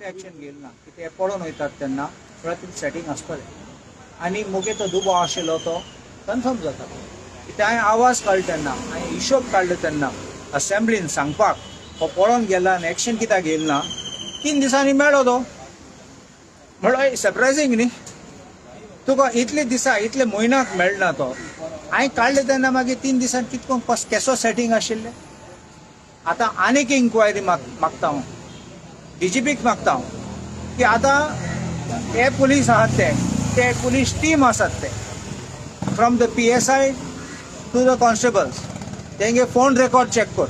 कितें एक्शन घेयलें ना, कितें पळोवन वयतात तेन्ना म्हळ्यार तितून सेटींग आसतलें. आनी मुगे तो दुबाव आशिल्लो तो कन्फर्म जाता. कित्याक हांवें आवाज काडलो तेन्ना, हांवें हिशोब काडलो तेन्ना असेंब्लीन सांगपाक हो पळोवन गेला आनी एक्शन कित्याक घेयलें ना. 3 दिसांनी मेळ्ळो तो, म्हणल्यार सरप्रायझींग न्ही तुका? इतले दिसा, इतले म्हयन्याक मेळना तो. हांवें काडले तेन्ना मागीर 3 दिसान कितको केसो सेटींग आशिल्लें. आतां आनीक इन्क्वायरी मागता हांव, डीजीपीक मागता हांव की आतां हे पुलीस आहात ते ते पुलीस टीम आसात ते, from the PSI to the constables, तेंगे फोन रेकॉर्ड चॅक कर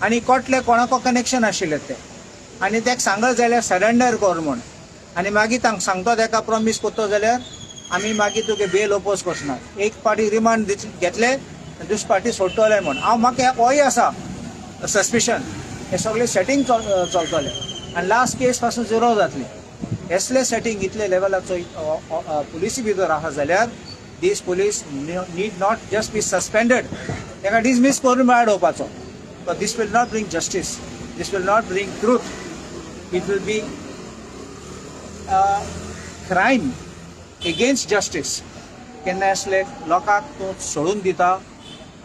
आनी कोटले कोणाको कनेक्शन आशिल्ले ते आनी तेका सांगत जाल्यार सरेंडर कर म्हूण. आनी मागीर तांकां सांगता, तेका प्रॉमीस करतो जाल्यार आमी मागीर तुगे बेल ओपोज करना, एक पार्टी रिमांड घेतले आनी दुसरी पार्टी सोडटले म्हूण. हांव म्हाका होय आसा सस्पिशन, हे सगळे सेटींग चलतले आनी लास्ट केस पासून झिरो जातली. असले सेटींग इतले लेवलाचो पुलिसी भितर आहा जाल्यार these police need not just be suspended, ताका डिसमीस करून भायर उडोवपाचो. But this will not bring justice, this will not bring truth, it will be crime against justice. केन्ना असले लोकांक तूं सोडून दिता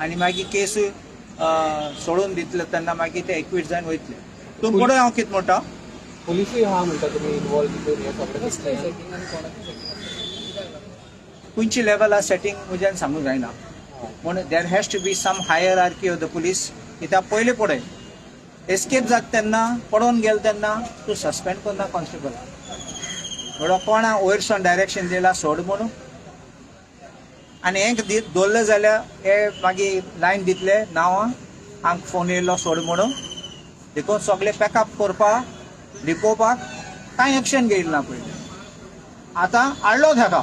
आनी मागीर केसूय सोडून दितले तेन्ना मागीर ते एक्वीट जावन वयतले. तूं पळय हांव कितें म्हणटा. पोलिसूय आहा म्हणटा तुमी इन्वॉल्व तितून, हें सगळें दिसलें. सेटिंग आनी कोणाचें सेटिंग आसता? खंयची लेवलार सेटींग म्हज्यान सांगूंक जायना. म्हूण there has to be some hierarchy of the police. कित्याक पयले पळय एस्केप जाता तेन्ना, पडोन गेले तेन्ना तूं सस्पेंड करना कॉन्स्टेबल. म्हणल्यार कोणा वयरसून डायरेक्शन दिला सोड म्हणून? आनी हेंक दवरलें जाल्यार हे मागीर लायन दितले नांवां, आमकां फोन येयलो सोड म्हणून. देखून सगळे पॅकअप करपाक, लिपोवपाक कांय एक्शन घेयलें ना पयलीं. आतां हाडलो तेका,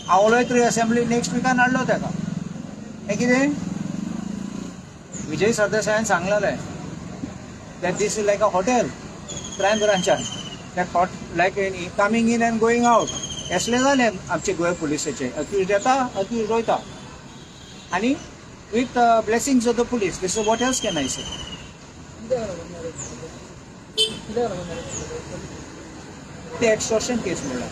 हांव उलयत असेंब्ली नेक्स्ट विकान हाडलो तेका. हें कितें विजय सरदेसायान सांगलेलें that this is like a hotel, crime ब्रांचान that hot like coming in and going out. असलें जालें आमचे गोंय पुलिसाचे. अक्यूज येता, अक्यूज वयता आनी with blessings of the police. This is what else can I say? कित्याक लागून arrest केलो? कित्याक लागून arrest केलो? ते एक्स्टॉर्शन केस म्हणल्यार